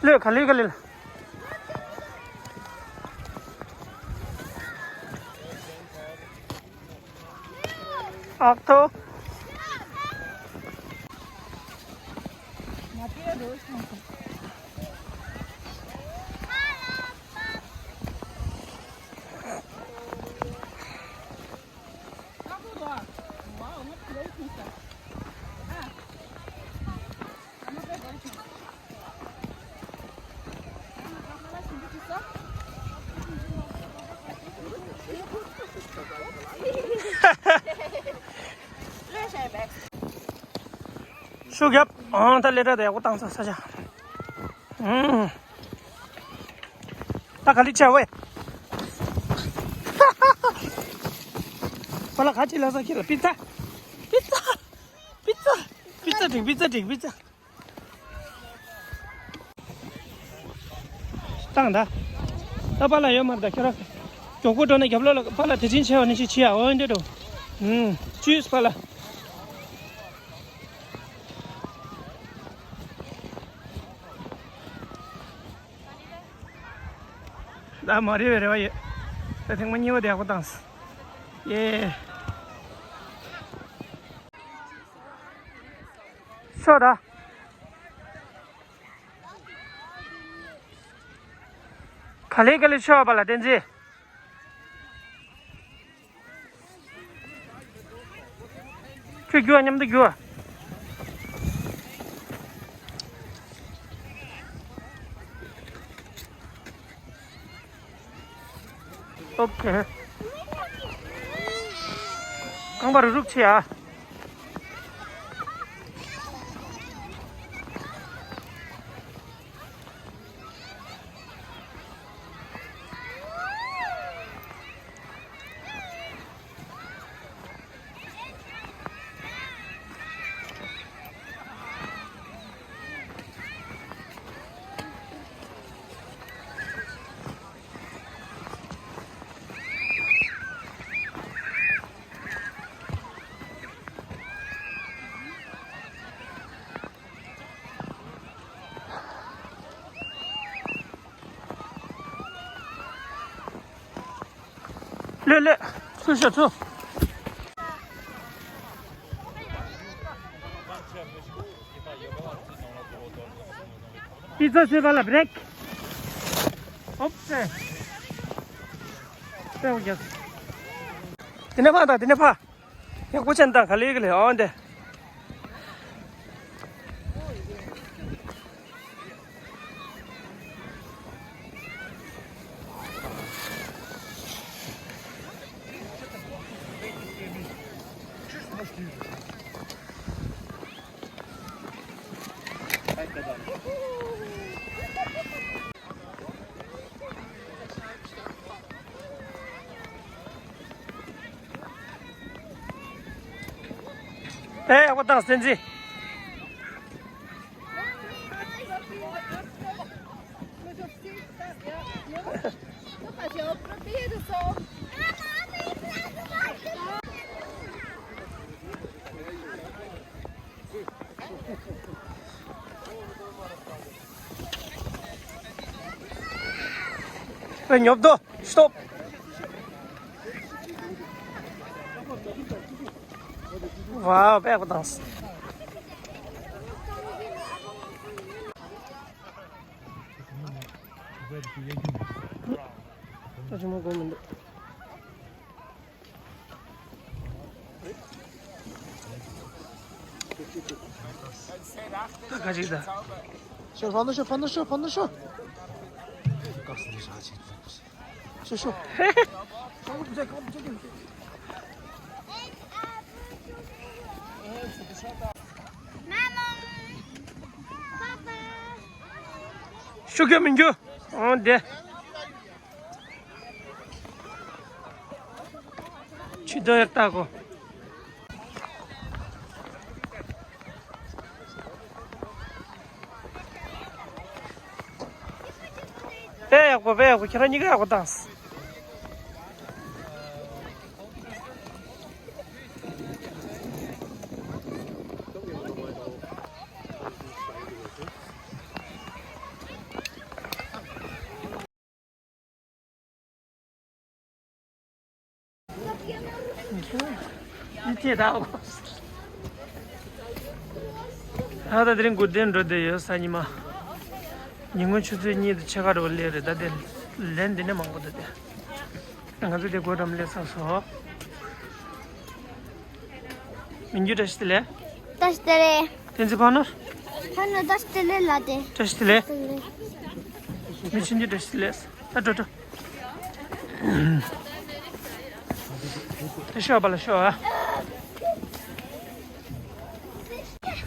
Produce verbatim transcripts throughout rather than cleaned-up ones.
ལོས་ག་ལེ་ག་ལེ་ལ། ཨག་ཐོ། ཤུགས་རྒྱབ། ཨང་། ད་ལས་གྲྭ་དེ་ཡག་པོ་བཏང་ས་ས་ཆ། ཨང་། ད་ག་ལེ་བྱ་བས། པ་ལ་ག་ཅི་ལ་ས་ཁྱེད་ལ་པི་ཙ། པི་ཙ། པི་ཙ། པི་ཙ་སྒྲིག་པི་ཙ་སྒྲིག་པི་ཙ། བཏང་ད། ད་པ་ལ་ཡོད་མ་རེད་ད་ཁྱོད་རང་། མགྱོགས་པོ་འགྲོ་ནས་རྒྱབ་ལོགས་ལ་པ་ལ་དེ་བཞིན་བྱས་པ་ནི་ཞིག་བྱེད་ཡ་འོ་འདྲེ་འགྲོ། ཨུམ། ཅུས་པ་ལ། ད་མ་རེད་པའི་རེ་བ་ཡོད། ད་ཐེངས་མ་གཉིས་པ་དེ་ཡག་པོ་བཏང་སོང་། ཡེ། ཤོག་ད། ག་ལེ་ག་ལེ་ཤོག་པ་ལ་བསྟན་འཛིན། ཁྱོད་རྒྱུགས་ཨ། མཉམ་དུ་རྒྱུགས་ཨ། ཨོ་ཁེ། རྐང་པ་རུག་རུག་བྱེད་ཨ། ལོས་ལོས། ཚུར་ཤོག་ཚུར། པི་ཙ་བཟོས་པ་ལ་བྷི་རེག། ཨོབ་སེ། སེ་འོ་རྒྱབ། དེ་ནས་ཕར་དང་དེ་ནས་ཕར། ཡག་པོ་ཅན་དང་ག་ལེ་ག་ལེ་འོ་འདི། ཨེ། ཨ་ཁུ་དང་སྲིད་འཛིན། ཉོབ་དོ། སྟོབ། ཝའོ། དཔེ་ཡག་པོ་བཏང་སོང་། ད་ཅི་མ་གོ་མི་འདུག་ད་ག་ཅིག་ད། ཤོ་ཕ་ནོ་ཤོ་ཕ་ནོ་ཤོ་ཕ་ནོ་ཤོ། ཤོ་ཤོ། ཤོ་གི་མི་འགྱུར། འོང་དེ། ཆུ་དོ་ཡག་ལྟ་གོ། དཔེ་ཡག་པོ་དཔེ་ཡག་པོ། ཁྱེད་རང་གཉིས་ཀ་ཡག་པོ་བཏང་སོང་། ཡིད་ཆེས་དང་། ད་ལྟ་དེ་རིང་དགུ་ལྡན་འགྲོ་བསྡད་ཡོད་ས་ཉི་མ། ཉིན་གུང་ཆུ་ཚོད་གཉིས་དང་ཕྱེད་ཀ་འགྲོ་སླེབས་རེད། ད་དེ་ལན་འདི་ནས་མང་པོ་འདུག་སྟེ། ང་ཚོ་དེ་སྒོ་འགྲམ་སླེབས་ཚར་སོང་། མི་འགྱུར་བཀྲ་ཤིས་བདེ་ལེགས། བཀྲ་ཤིས་བདེ་ལེགས། བསྟན་འཛིན་ཕ་ནོར། ཕ་ནོར་བཀྲ་ཤིས་བདེ་ལེགས་ལ་དེ། བཀྲ་ཤིས་བདེ་ལེགས། བདེ་ལེགས། མི་ཆུང་ཆུང་བཀྲ་ཤིས་བདེ་ལེགས། ད་འགྲོ་འགྲོ། ད་ཤོག་པ་ལ་ཤོག་ཨ།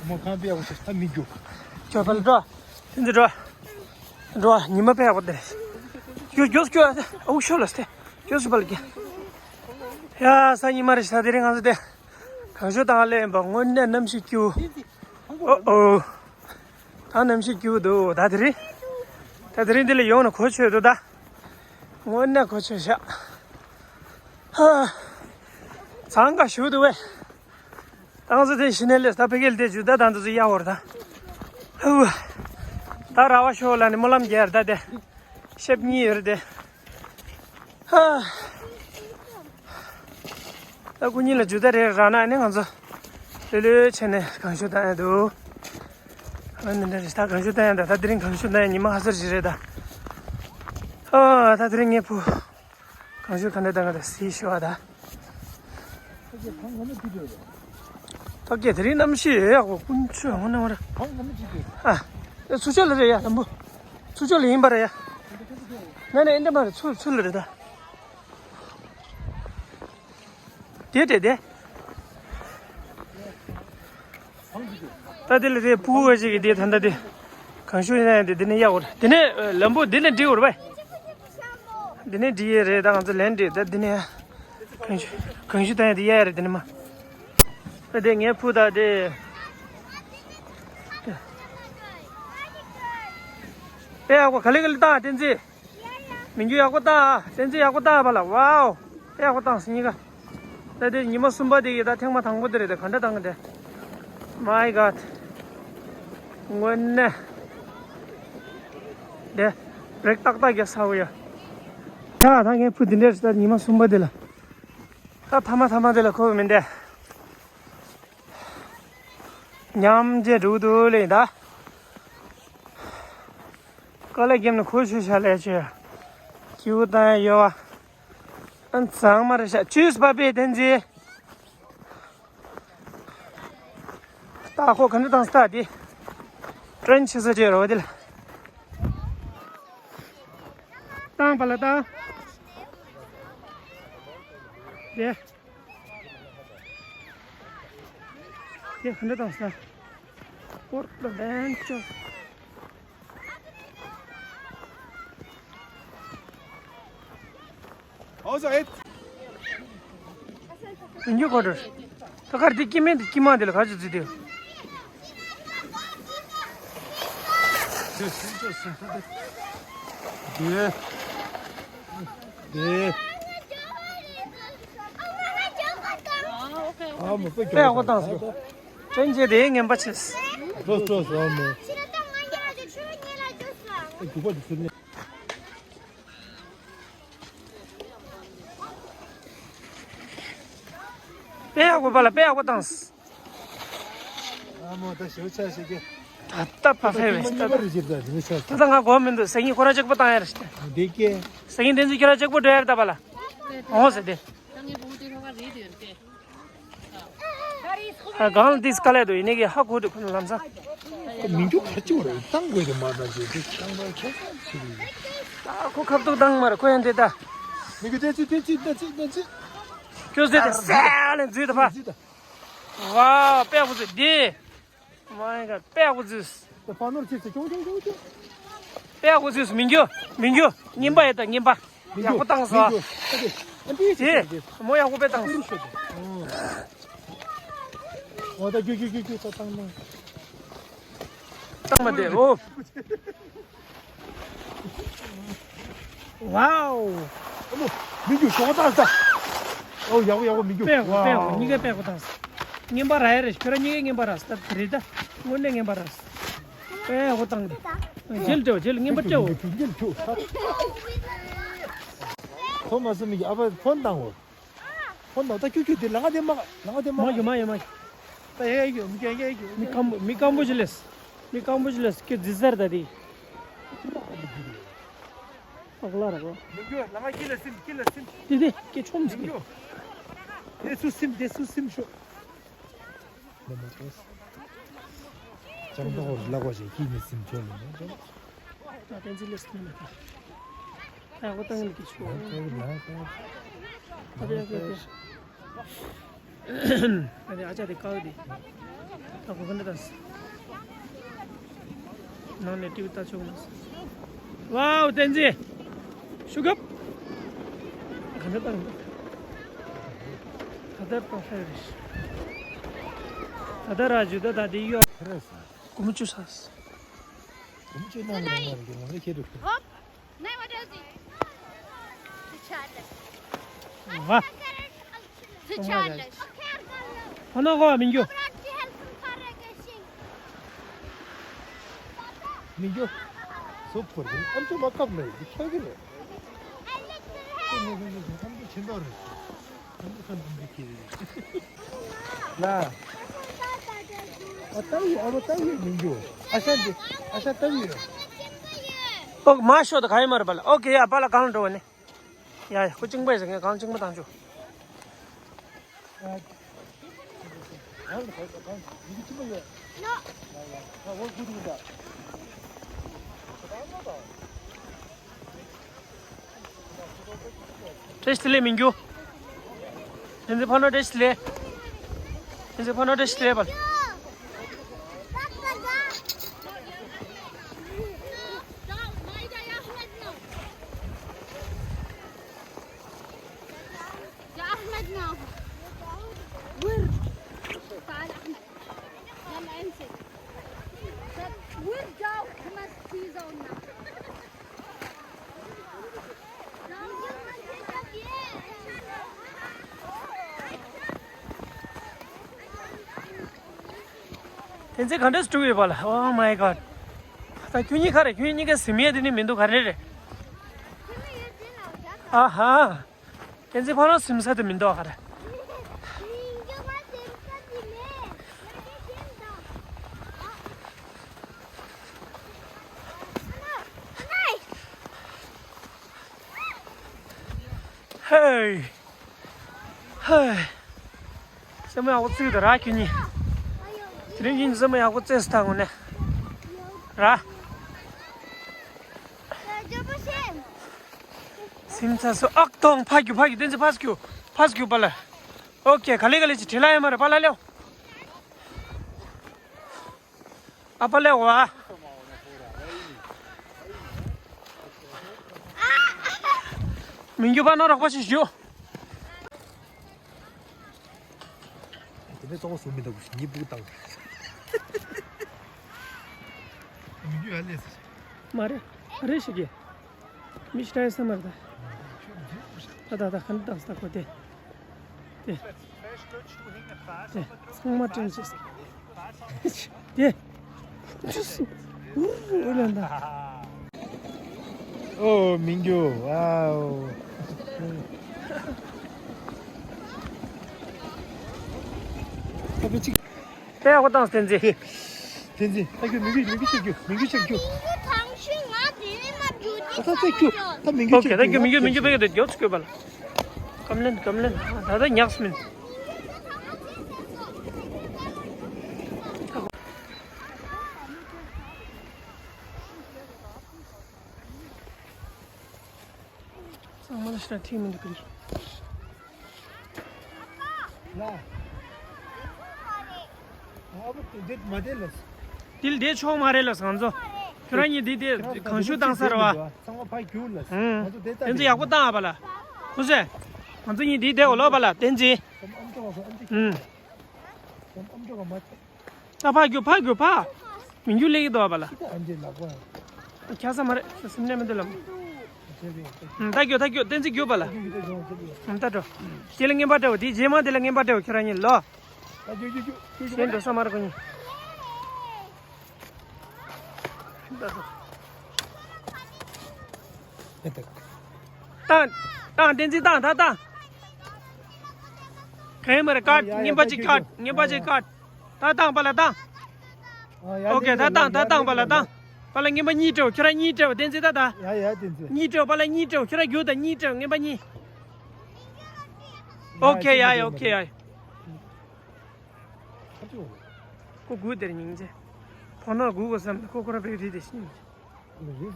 མོ་གང་པའི་ཡག་པོ་ཞིག་ད་མི་འགྱུར། ཤོག་པ་ལ་འགྲོ། བསྟན་འཛིན་འགྲོ། འགྲོ་ཉི་མ་དཔེ་ཡག་པོ་དེ། ཡོ་ཡོ་ཡོ། ཨའུ་ཤོ་ལ་སྟེ། ཡོ་སུ་པ་ལ་གི། ཡ་ས་ཉི་མ་རེད་ཤག་དེ་རིང་ང་ཚོ་དེ། གང་ཤོ་དང་ལེན་པ་དངོས་གནས་གནམ་གཤིས་སྐྱིད་པོ། ཨོ་ཨོ། ད་གནམ་གཤིས་སྐྱིད་པོ་འདུག་ད་དེ་རིང་། ད་དེ་རིང་འདི་ལ་ཡོང་ན་གོ་ཆོད་འདུག་ད། དངོས་གནས་གོ་ཆོད་ཤག་ཧ། གཙང་ཁ་ཞུ་འདུག་བས། ཏང་ཙེ་ཐེན་ཤི་ནེ་ལེ་ས་ཕེ་གེལ་ཏེ་ཇུ་ད་ཏང་ཙེ་ཡ་ཧོར་ད། ཧུ། ད་ར་བ་ཤོ་ལ་ནི་སྨོན་ལམ་རྒྱལ་ད་དེ། ཤེབ་གཉིས་ཡོད་དེ། ཧ། ད་ཁོ་གཉིས་ལ་ཇུ་ད་རེ་ར་ན་ནི་ང་ཚོ། ལྷོད་ལྷོད་བྱས་ནས་གང་ཤོ་བཏང་ཡ་འདུག་ཨ་ནི་འདྲ་རེད་ད་གང་ཤོ་བཏང་ཡ་ད་ད་དེ་རིང་གང་ཤོ་བཏང་ཡ་ཉི་མ་ཧ་སར་ཞིག་རེད་ད། ཨ་ད་དེ་རིང་ངའི་བུ། གང་ཤོ་ག་འདྲ་བཏང་ག་ད་སི་ཤོ་ཨ་ད། ཐོག་རྒྱལ་དེ་རིང་གནམ་གཤིས་ཡག་པོ་དཀོན་མཆོག་ངོ་ནས་ངོ་ར། ཨ། ཚུར་ཕྱོགས་ལ་རེད་ཡ་ལམ་བུ། ཚུར་ཕྱོགས་ལ་ཡིན་པ་རེད་ཡ། ན་ནས་ཨེ་འདྲ་མ་རེད་ཚུར་ཚུར་ལ་རེད་ད། དེ་དེ་དེ། ད་དེ་ལ་དེ་ཕྲུ་གུ་ཅིག་གིས་དེ་ད་ལྟ་དེ། གང་ཤོ་ཡིན་ན་ཡང་དེ་དེ་ནས་གཡར་དགོས་རེད། དེ་ནས་ལམ་བུ་དེ་ནས་འགྲིག་དགོས་རེད་པས། དེ་ནས་འགྲིག་ཡས་རེད་ད་ང་ཚོ་ལན་འགྲིག་ད་དེ་ནས་ཡ། གང་ཤོ་གང་ཤོ་ད་ཡང་དེ་གཡར་ཡ་རེད་དེ་ནས་མ། ད་དེ་ངའི་བུ་ད་དེ། དཔེ་ཡག་པོ་ག་ལེ་ག་ལེ་བཏང་བསྟན་འཛིན། མི་འགྱུར་ཡག་པོ་བཏང་། བསྟན་འཛིན་ཡག་པོ་བཏང་བ་ལ། ཝའོ། ཡག་པོ་བཏང་སོང་གཉིས་ཀ་ད་དེ་ཉི་མ་གསུམ་པ་དེ་ཡིན་ད་ཐེངས་མ་དང་པོ་དེ་རེད་ད་ག་འདྲ་བཏང་གི་དེ། My God། དངོས་གནས། དེ། བྲེག་ཏག་ཏག་རྒྱག་ས་བོ་ཡ། ད་ད་ངའི་བུ་དེ་འདྲས་ད་ཉི་མ་གསུམ་པ་དེ་ལ། ད་ཐ་མ་ཐ་མ་དེ་ལ་ཁོ་མི་འདྲ། མཉམ་རྗེས་འགྲོ་འདུག་ལེ་ད། ཀ་ལ་གེམ་ནི་ཁོ་ཆུ་ཤ་ལས་ཆེ། ཀྱུ་དང་ཡོ། ཨན་ཚང་མ་རེ་ཤ་ཆུས་པ་པེ་ཏན་ཛི། ལྟ་ཁོ་ག་འདྲ་བཏང་ས་ལྟ་དེ། ཏྲེན་ཆེ་ས་ཆེ་རོ་དེ་ལ། བཏང་པ་ལ་བཏང་། དེ། དེ་ག་འདྲ་བཏང་ས། པོར་ཏོ་བན་ཅོ། ཨོ་ཟོ་ཨེ། ཨིན་ཇི་ཀོ་ཏར། ད་གར་དེ་སྐྱེ་དམན་དེ་སྐྱེ་དམན་དེ་ལ་ག་ཅི་བརྩི་དེ། དེ། དེ། ཨ་མ་པེ་ཀྱོ། ཨོ་ཏང་སོ། ཅན་ཅེ་དེ་ངན་པ་ཆེས། ཏོ་ཏོ་སོ་མོ། རྒྱུག་པ་དེ་ཚུར་ནས། དགོས་པ་ལ་དཔེ་ཡག་པོ་བཏང་། ཨ་མོ་ད་ཞོ་ཆ་ཞིག་གི། ད་ལྟ་ཕ་ཕེ་བས་ད། ད་ང་གོ་མི་འདུག་ཟེར་གྱིན་ཁོ་རང་གཅིག་པོ་བཏང་ཡ་རེད། འདི་ཀེ། ཟེར་གྱིན་དེ་ཚོ་ཁྱོད་རང་གཅིག་པོ་འགྲོ་ཡ་རེད་ད་པ་ལ། འོང་ཟེར་དེ། ཨ་གང་ལ་དེ་སྐལ་ལས་འདུག་ཡིན་ནི་གི་ཧ་གོ་འདུག་ཁོ་ན་ལམ་སང་། མི་འགྱུར་ག་ཅི་བར་བཏང་དགོས་དེ་མ་བཏང་ཅེས་དེ་ཆང་པ་ཁྱོད་ཚོ་ཞིག་རེད། ད་ཁོ་ཁ་ཐུག་བཏང་མ་རེད། ཁོ་ཡང་དེ་ད། མི་འགྱུར་དེ་ཚུད་དེ་ཚུད་དེ་ཚུད་དེ་ཚུད། ཁྱོད་ཚོས་དེ་སེ་ལེན་འཛུལ་ད་པ། འཛུལ་ད། ཝའོ་དཔེ་ཡག་པོ་ཚུད་དེ། མ་ཡིན་ག་དཔེ་ཡག་པོ་ཚུད། དེ་ཕ་ནོར་ཅིག་ཚེ་ཅུང་ཅུང་ཅུང་ཅུང་། དཔེ་ཡག་པོ་ཚུད། མི་འགྱུར་མི་འགྱུར་རྔན་པ་ཡོད་ད་རྔན་པ། མི་ཡག་པོ་བཏང་སོང་། མི་འགྱུར་ཨ་དེ་ཨ་དེ་དེ་མོ་ཡག་པོ་དཔེ་བཏང་སོང་། འོ་ད་རྒྱུ་རྒྱུ་རྒྱུ་རྒྱུ་ད་བཏང་ན། བཏང་མ་དེ་ཨོ། ཝའོ། ཨ་མོ། མི་འགྱུར་ཞོགས་ད་ཟ། ཨོ་ཡག་པོ་ཡག་པོ་མི་འགྱུར། དཔེ་ཡག་པོ་དཔེ་ཡག་པོ། ཝའོ། གཉིས་ཀ་དཔེ་ཡག་པོ་བཏང་སོང་། རྔན་པ་རག་ཡ་རེད། ཁྱོད་རང་གཉིས་ཀ་རྔན་པ་རག་སོང་། ད་དེ་རེད་ད། དངོས་གནས་རྔན་པ་རག་སོང་། དཔེ་ཡག་པོ་བཏང་། རྗེས་ལ་སྤྲད་འོ། རྗེས་ལ་རྔན་པ་སྤྲད་འོ། རྒྱུ་རྒྱུ་ཁྱོད་ཧ། ཐོ་མ་སི་མི་གི་ཨ་ཕ་ཕོན་བཏང་འོ། ཧོན་ད་ད་ཁྱུ་ཁྱུ་དེ་ལ་ང་དེ་མ་ལ་ང་དེ་མ་མ་ཡོད་མ་ཡོད་མ་ཡོད། ད་ཡ་ཡ་ཡོད་མི་ཡ་ཡ་ཡོད། མི་སྐམ་པོ་མི་སྐམ་པོ་ཞིག་ལས། མི་སྐམ་པོ་ཞིག་ལས་ཀྱི་རྫི་གསར་ད་དེ། ཨག་ལ་ར་གོ། མི་འགྱོ་ལ་ང་ཀི་ལ་སིམ་ཀི་ལ་སིམ། དེ་དེ་ཀི་ཆོམ་ཟིག་གི། དེ་སུ་སིམ་དེ་སུ་སིམ་ཤོ། ལ་མ་ཏོས། ཅང་ཏོ་ཧོར་ལ་གོ་ཞེ་ཀི་ནི་སིམ་ཆོ་ལ་མ་ཏོས། ད་བསྟན་འཛིན་ལས་སུ་མ་ཏོས། ད་གོ་ཏང་ལ་ཀི་ཆོ། ཨ་ཡ་ཀི་ཀི། ཨ་ནི་ཨ་ཅག་དེ་ཀ་བ་དེ། ད་གོ་ཁ་འདྲ་དང་། ནང་ནས་ཏི་བི་ལྟ་ཆོག་གི་མ་སོང་། ཝའོ་བསྟན་འཛིན། ཤུ་གབ། ག་འདྲ་དང་། ད་ལྟ་པ་ཧེ་རེ། ད་ལྟ་ར་ཇུ་ད་ད་དེ་ཡོད། ཧེ་རེ་སོང་། གོམ་བཅུ་ས། གོམ་བཅུ་ན་ང་ང་རེ་ང་རེ་ཁྱེད་རེ། ཧོབ། Now what does it? Sıçarlar. ཝ། Sıçarlar. ཁོ་ན་གོ་མི་འགྱོ། མི་འགྱོ། སོབ་ཁོར་གྱིན་ཨམ་ཅོ་མ་བཀབ་ལེ་འདི་ཁྱོད་ཀྱི་རེད། ཁྱོད་མི་ཁོ་ཁྱོད་ཨམ་ཅོ་ཁྱིན་ཏོ་རེད། ཨམ་ཅོ་ཁམ་ཁམ་འདི་ཁྱེད་རེད། ལ། ཨ་ཏང་ཡོད་ཨ་མ་ཏང་ཡོད་མི་འགྱོ། ཨ་ཤ་འདི་ཨ་ཤ་ཏང་ཡོད། ཨོ་མ་ཤོད་ད་ག་ཡི་མ་རེད་པ་ལ། ཨོ་ཀེ་ཡ་པ་ལ་གང་འགྲོ་བ་ནི། ཡ་ཡ་ཁོ་གཅིག་པ་ཡི་ཟེར་ངས་གང་གཅིག་པ་བཏང་ཆོག་བཀྲ་ཤིས་བདེ་ལེགས་མི་འགྱུར། བསྟན་འཛིན་ཕ་ནོར་བཀྲ་ཤིས་བདེ་ལེགས། བསྟན་འཛིན་ཕ་ནོར་བཀྲ་ཤིས་བདེ་ལེགས་པ། يا أحمد ناظر. ورد. تعال أحمد. يلا امسك. ورد جاوب كما تيزا والناظر. བསྟན་འཛིན་ག་འདྲས་སུ་བཀྲུས་ཡོད་པ་ལ། Oh my god. ད་ཁྱོད་གཉིས་ག་རེ། ཁྱོད་གཉིས་ཀ་ཟིན་མེད་དེ་ནི་མི་འདུག་ག་རེ་རེད། ཨ་ཧ། བསྟན་འཛིན་ཕ་རོལ་ཟིན་ས་དེ་མི་འདུག་ག་རེ། ཧེ། ཧེ། སེམས་ཡག་པོ་བརྩིས་ད་ར་ཁྱོད་གཉིས། དེ་རིང་ཁྱོད་གཉིས་སེམས་ཡག་པོ་བརྩེས་སུ་ཐང་ངོ་ནས། ར། སེམས་ཚ་སོ་ཨག་ཐོང་ཕ་རྒྱུ་ཕ་རྒྱུ་བསྟན་འཛིན་ཕ་རྒྱུ་ཕ་རྒྱུ་པ་ལ། ཨོ་ཀེ་ག་ལེ་ག་ལེ་ཅི་བྲེལ་ལ་ཡོད་མ་རེད་པ་ལ་ལེའོ། ཨ་པ་ལེ་ཝ། མི་འགྱུར་པ་ནོར་རག་པ་ཞིག་ཞུ། དེ་ནས་གཙོ་བོ་སུ་མི་འདུག་ཉིད་སྦུག་བཏང་། མི་འགྱུར་ཡ་ལས་སོ། མ་རེད། རེད་ཞིག་གི། མི་ཤི་ཏྲའི་ས་མར་ད། ད་ད་ད་ཁན་ཏང་སྟ་ཁོ་དེ། དེ། དེ། ཚང་མ་དྲན་ཅེས། དེ། ཨུ་ལན་ད། ཨོ་མི་འགྱུར་ཝའོ། ཨ་ཕི་གཅིག་དཔེ་ཡག་པོ་བཏང་བསྟན་འཛིན། བསྟན་འཛིན། ད་ཁྱོད་མི་རྒྱུ་མི་རྒྱུ་ཆག་རྒྱུ། མི་རྒྱུ་ཆག་རྒྱུ། ད་ད་ད་ཁྱོད་ད་མི་རྒྱུ་ཆག་རྒྱུ། ད་ཁྱོད་མི་རྒྱུ་མི་རྒྱུ་ཕ་གི་དེ་རྒྱོབ་ཚུགས་དགོས་པ་ལ། ཀམ་ལེན་ཀམ་ལེན། ད་ད་ཉགས་མིན། ཚང་མ་ལ་ཤ་ཐིག་མི་འདུག་གི། ལ། ཨ་བུ་དེ་མ་དེ་ལ། དེ་ལ་དེ་ཆོག་མ་རེད་ལ་ང་ཚོ། ཁྱོད་རང་གཉིས་དེ་དེ་གང་ཤུགས་བཏང་ས་རེད་བ། ཚང་མ་ཕ་གྱུར་ལ། ཧུམ། ང་ཚོ་དེ་ལྟ་དེ་ཚོ་ཡག་པོ་བཏང་ཨ་བ་ལ། ཁུ་སེ། ང་ཚོ་གཉིས་དེ་དེ་འོ་ལོ་བ་ལ་བསྟན་འཛིན། ཨམ་ཅོག་ག་ཨམ་ཅོག་ཧུམ། ཨམ་ཅོག་ག་མ། ད་ཕར་རྒྱུག་ཕར་རྒྱུག་ཕར། མི་རྒྱུག་ལེགས་ཀྱི་འདུག་བ་ལ། ཨ་འདྲས་ལགས་པ། ཁྱ་ས་མ་རེད་ཁྱ་སེམས་ནད་མི་འདུག་ལམ། ད་རྒྱུག་ད་རྒྱུག་བསྟན་འཛིན་རྒྱུག་པ་ལ། ད་འགྲོ། དེ་ལ་རྔན་པ་སྤྲད་འོ་དེའི་རྗེས་མ་དེ་ལ་རྔན་པ་སྤྲད་འོ་ཁྱོད་རང་གཉིས་ལོ། གཞན་འགྲོ་ས་མ་རེད་ཁོ་གཉིས། བཏང་བཏང་བསྟན་འཛིན་བཏང་ད་བཏང་། གང་ཡིན་མ་རེད་ཀཊ། རྔན་པ་ཅིག་ཀཊ། རྔན་པ་ཅིག་ཀཊ། ད་བཏང་པ་ལ་བཏང་། ཨོ་ཀེ། ད་བཏང་ད་བཏང་པ་ལ་བཏང་། པ་ལ་རྔན་པ་གཉིས་སྤྲད་འོ་ཁྱོད་རང་གཉིས་སྤྲད་འོ་བསྟན་འཛིན་ད་ད། ཡ་ཡ་བསྟན་འཛིན། གཉིས་སྤྲད་འོ་པ་ལ་གཉིས་སྤྲད་འོ་ཁྱོད་རང་རྒྱུག་ད་གཉིས་སྤྲད་འོ་རྔན་པ་གཉིས། ཨོ་ཀེ། ཡ་ཡ་ཨོ་ཀེ། ཡ་ཡ། ཁོ་སྒུག་དེར་སྙིང་རྗེ། ཕོ་ནོར་སྒུག་དགོས་བསམ་ནས་ཁོ་ཁོ་རང་བེག་རིལ་དེ་སྙིང་རྗེ།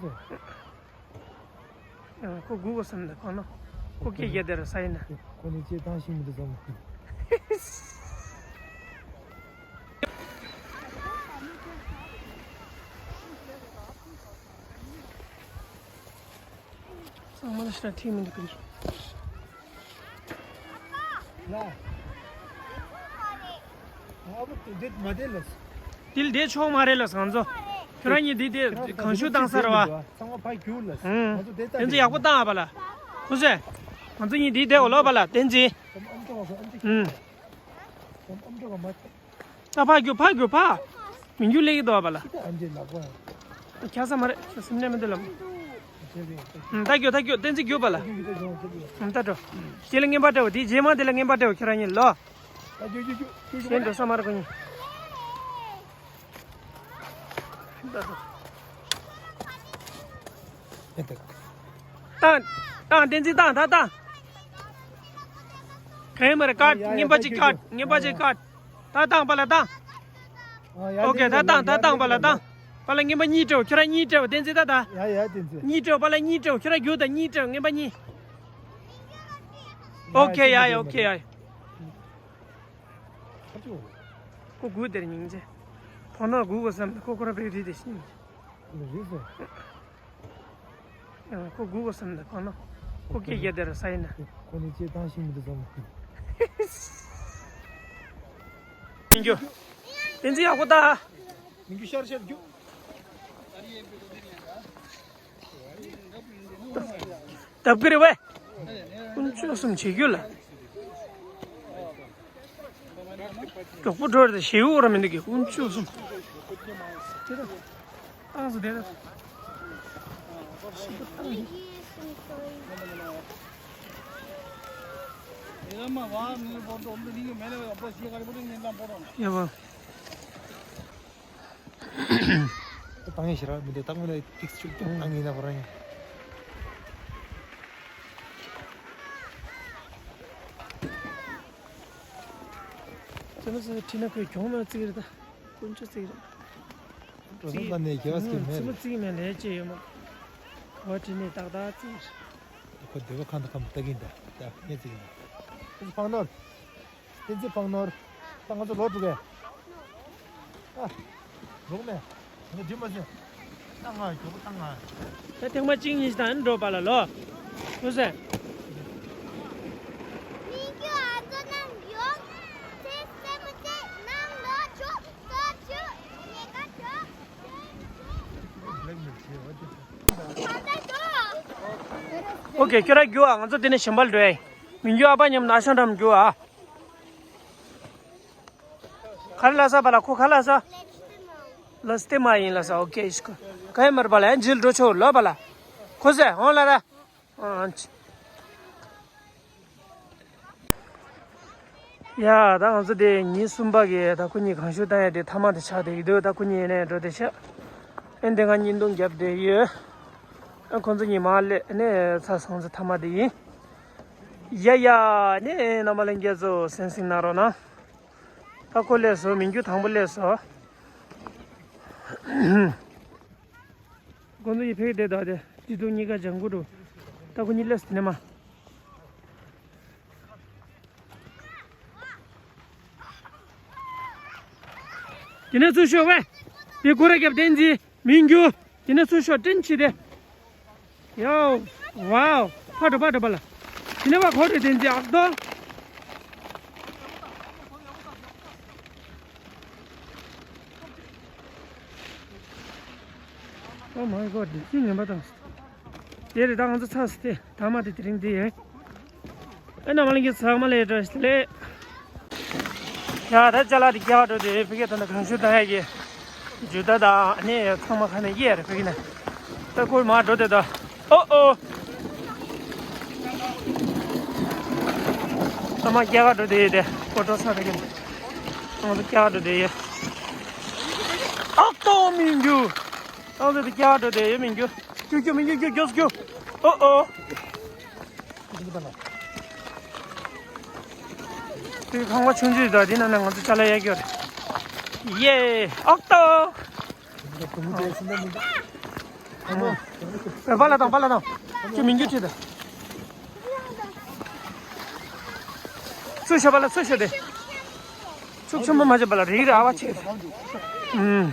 ཁོ་སྒུག་དགོས་བསམ་ནས་ཁོ་ན་ཁོ་སྐད་རྒྱག་དེར་ས་ཡིན་ན། ཁོ་ནི་ཅེས་བཏང་ཤིང་མི་འདུག་བསམ། ཚང་མ་ལ་ཤ་ཐིག་མི་འདུག་གི། ལ། ཨ་བུ་དེ་མ་དེ་ལ། དེ་ལ་དེ་ཆོག་མ་རེད་ལ་ང་ཚོ། ཁྱོད་རང་གཉིས་དེ་དེ་གང་ཤུགས་བཏང་ས་རེད་བ། ཚང་མ་ཕ་གྱུར་ལ། ཧུམ། ང་ཚོ་དེ་ལྟ་དེ་ཚོ་ཡག་པོ་བཏང་ཨ་བ་ལ། ཁུ་སེ། ང་ཚོ་གཉིས་དེ་དེ་འོ་ལོ་བ་ལ་བསྟན་འཛིན། ཧུམ། ད་ཕར་རྒྱུག་ཕར་རྒྱུག་ཕར། མི་རྒྱུག་ལེགས་ཀྱི་འདུག་བ་ལ། ཁྱ་ས་མ་རེད་ཁྱ་སེམས་ནད་མི་འདུག་ལམ། ད་རྒྱུག་ད་རྒྱུག་བསྟན་འཛིན་རྒྱུག་པ་ལ། ད་འགྲོ། དེ་ལ་རྔན་པ་སྤྲད་འོ་དེའི་རྗེས་མ་དེ་ལ་རྔན་པ་སྤྲད་འོ་ཁྱོད་རང་གཉིས་ལོ། གཞན་འགྲོ་ས་མ་རེད་ཁོ་གཉིས། བཏང་བཏང་བསྟན་འཛིན་བཏང་ད་བཏང་། གང་ཡིན་མ་རེད་ཀཊ། རྔན་པ་ཅིག་ཀཊ། རྔན་པ་ཅིག་ཀཊ། ད་བཏང་པ་ལ་བཏང་། ཨོ་ཀེ། ད་བཏང་ད་བཏང་པ་ལ་བཏང་། པ་ལ་རྔན་པ་གཉིས་སྤྲད་འོ་ཁྱོད་རང་གཉིས་སྤྲད་འོ་བསྟན་འཛིན་ད་ད། ཡ་ཡ་བསྟན་འཛིན། གཉིས་སྤྲད་འོ་པ་ལ་གཉིས་སྤྲད་འོ་ཁྱོད་རང་རྒྱུག་ད་གཉིས་སྤྲད་འོ་རྔན་པ་གཉིས། ཨོ་ཀེ། ཡ་ཡ་ཨོ་ཀེ། ཡ་ཡ། ཁོ་སྒུག་དེར་སྙིང་རྗེ། ཕོ་ནོར་སྒུག་དགོས་བསམ་ནས་ཁོ་ཁོ་རང་བེག་རིལ་དེ་སྙིང་རྗེ། ཁོ་སྒུག་དགོས་བསམ་ནས་ཁོ་ན། ཁོ་སྐད་རྒྱག་དེར་ས་ཡིན་ན། ཁོ་ནི་ཅེས་བཏང་ཤིང་མི་འདུག་བསམ། མི་རྒྱུག་བསྟན་འཛིན་ཡག་པོ་ད། མི་རྒྱུག་ཤར་ཤར་རྒྱུག་ལྡབ་ཀྱི་རེད་བས། དཀོན་མཆོག་གསུམ་བྱེད་རྒྱུ་ལ། གྲོགས་པོ་གྲོགས་རེད་ཞེའུ་འོ་ར་མི་འདུག་གི་དཀོན་མཆོག་གསུམ། དེ་ད། ཏང་སུ་དེ་ད། ཡ་བ། ཏང་ཡིན་ཞེ་ར་མི་འདུག་ཏང་ངོས་ནས་ཏིག་ཙམ་ཏང་ཡིན་ན་ཁོ་རང་ཡིན། ཙེ་མོ་ཙེ་ཁྲིད་ན་ཁོས་གྱོང་མ་བརྩི་གི་རེད་ད། དཀོན་མཆོག་བརྩི་གི་རེད། འགྲོ་སོང་ལ་ནས་རྒྱལ་བ་སྐྱེ་མེད་ཙེ་མོ་རེད། བརྩི་གི་མེད་ལས་བྱེད་ཡོད་མ། ག་བ་ཁྲིད་ནས་ཏག་ཏག་བརྩི་གི་རེད། ཁོ་སྡེ་བ་ཁང་དང་ཁམས་ལྟ་གིན་ད་ད་ངས་བརྩི་གི་རེད། ཕང་ནོར། བསྟན་འཛིན་ཕང་ནོར། ད་ང་ཚོ་ལོག་འགྲོ་གས། ཨ། ལོག་མེད། ང་འགྲིག་མ་སོང་། ད་ང་མགྱོགས་པོ་ད་ང་། ད་ཐེངས་མ་གཅིག་གཉིས་ཤིག་ད་ནི་འགྲོ་པ་ལ་ལོ། ཧུ་སེ། ཨོ་ཀེ། ཁྱོད་རང་རྒྱུགས་ཨ། ང་ཚོ་དེ་ནས་གཞན་པ་ལ་འགྲོ་ཡ་ཡིན། མི་རྒྱུག་ཨ་ཕ་མཉམ་ན་ཤང་འགྲམ་རྒྱུགས་ཨ། ག་རེ་ལབ་ས་བ་ལ་ཁོ་ག་རེ་ལབ་ས། ལ་སྟེ་མ་ཡིན་ལབ་ས། ཨོ་ཀེ་ཤི་ཀ། ག་ཡིན་མར་བ་ལ་ཡང་འཇིལ་འགྲོ་ཆོག་ལོ་བ་ལ། ཁོ་ཟེ་ཧོན་ལ་ར། ཨ་ཨ་ཅི། ཡ། ད་ང་ཚོ་དེ་ཉིན་གསུམ་པ་གི་ད་ཁོ་གཉིས་གང་ཤུ་བཏང་ཡ་དེ་མཐའ་མ་དེ་ཆགས་བསྡད་ཀྱི་འདུག་ད་ཁོ་གཉིས་ནས་འགྲོ་བསྡད་ཤག་ཨེ་འདི་ང་གཉིས་འདུམ་བརྒྱབ་བསྡད་ཡོད། ཨ་ཁོ་ཚོ་གཉིས་མར་སླེབས་ནས་ཚར་སོང་ཚེ་མཐའ་མ་དེ་ཡིན། ཡ་ཡ། ནས་རྣམ་པ་ལྷན་རྒྱས་ཚོ་གསན་གཟིགས་གནང་རོགས་གནང་། ད་ཁོ་སླེབས་སོང་། མི་རྒྱུ་དང་པོ་སླེབས་སོང་། ཁོ་ཚོ་ཡི་ཕེག་དེ་དག་དེ་དེ་དུ་གཉིས་ཀ་ལྗང་གུ་འགྲོ། ད་ཁོ་གཉིས་སླེབས་སོང་ནས་མ། དེ་ནས་ཚུར་ཤོག་ཝེ། དེ་སྒོ་ར་རྒྱབ་བསྟན་འཛིན་མི་འགྱུར། དེ་ནས་ཚུར་ཤོག་བསྟན་ཆི་དེ། ཡའོ། ཝའོ། ཕ་དྲོ་ཕ་དྲོ་པ་ལ། དེ་ནས་བ་ཁོ་རེ་བསྟན་འཛིན་ཨག་ཏོ། Oh my god, འདི་ཅི་ངན་པ་དང་། དེ་རེད། ད་ང་ཚོ་ཚར་སོང་སྟེ། ད་མ་དེ་དེ་རིང་དེ་ཡིན། ཨེ་ན་མ་ལ་གི་ཚང་མ་ལས་བཀྲ་ཤིས་བདེ་ལེགས། ཡ་ད་ཅ་ལག་དེ་རྒྱག་འགྲོ་དེ་ཕ་གི་ད་ནི་གང་ཤུ་བཏང་ཡ་གི་ཇུ་ད་ད་ཨ་ནི་ཚང་མ་ཁ་ནས་གཡས་རེད་ཕ་གི་ན། ད་ཁོ་མར་འགྲོ་དེ་ད། ཨོ་ཨོ། ཚང་མ་རྒྱག་འགྲོ་དེ་དེ་ཁོ་འགྲོ་ས་ཕ་གི་ན། ང་ཚོ་རྒྱག་འགྲོ་དེ་ཡ། ཨག་ཏོ་མི་འགྱུར། ང་ཚོ་དེ་རྒྱག་འགྲོ་དེ་ཡ་མི་འགྱུར། རྒྱུག་རྒྱུག་མི་འགྱུར། རྒྱུག་རྒྱུག་རྒྱུག་ཨོ་ཨོ། དེ་ཁང་པ་ཆུང་ཆུང་དང་དེ་ནང་ན་ང་ཚོ་ཅ་ལག་གཡར་རྒྱུ་རེད། ཡེ། ཨོག་ཏོ། པ་ལ་དང་པ་ལ་དང་། ཁྱོད་མི་འགྱུར་ཁྲིད་དང་། ཚུར་ཤོག་པ་ལ་ཚུར་ཤོག་དེ། ཚུགས་ཆེན་པོ་མ་བྱེད་པ་ལ་རིག་ར་ཨ་བ་ཆེ། ཨུམ།